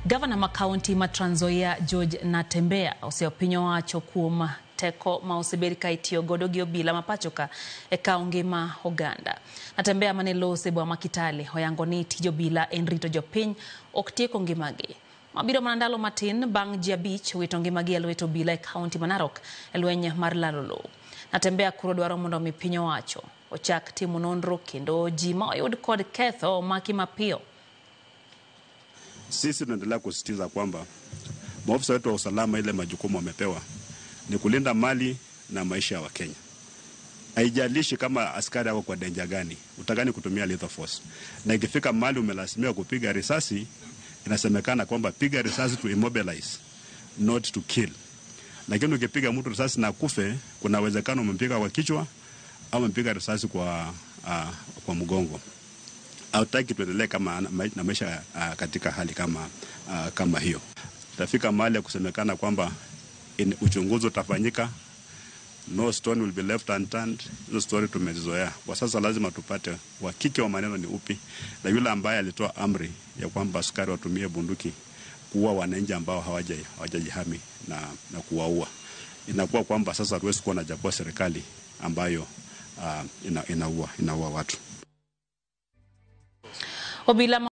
Gavana ma kaunti ma Trans Nzoia George Natembeya osepinyo wacho kuom teko ma osebed ka itiyo godo gi obila ma pacho ka e kawo ngima oganda. Natembeya mane lose e boma ma Kitale oyango ni tij obila en rito jopiny ok tieko ngimagi. Mabiro mana ndalo matin bang' ji 5 wito ngimagi e lwet obila e kaunti ma Narok e lweny mar lalo lowo. Natembeya koro dwaro mondo mi piny owacho ochak timo nonro kendo ji ma oyud kod ketho omaki mapiyo. Sisi tunaendelea kusisitiza kwamba maofisa wetu wa usalama, ile majukumu wamepewa ni kulinda mali na maisha ya Wakenya. Haijalishi kama askari ako kwa danger gani, utakani kutumia lethal force. Na ikifika mali umelazimika kupiga risasi, inasemekana kwamba piga risasi to immobilize, not to kill. Lakini ukipiga mtu risasi na kufe, kuna uwezekano umempiga kwa kichwa au umempiga risasi kwa mgongo. Hautaki tuendelee kama na maisha katika hali kama hiyo. Tafika mahali ya kusemekana kwamba uchunguzi utafanyika, no stone will be left unturned. Hizo story tumezizoea. Kwa sasa lazima tupate uhakika wa maneno ni upi, na yule ambaye alitoa amri ya kwamba askari watumie bunduki kuua wananchi ambao hawajajihami na kuwaua. Inakuwa kwamba sasa hatuwezi kuwa na japo serikali ambayo inaua watu. Obila.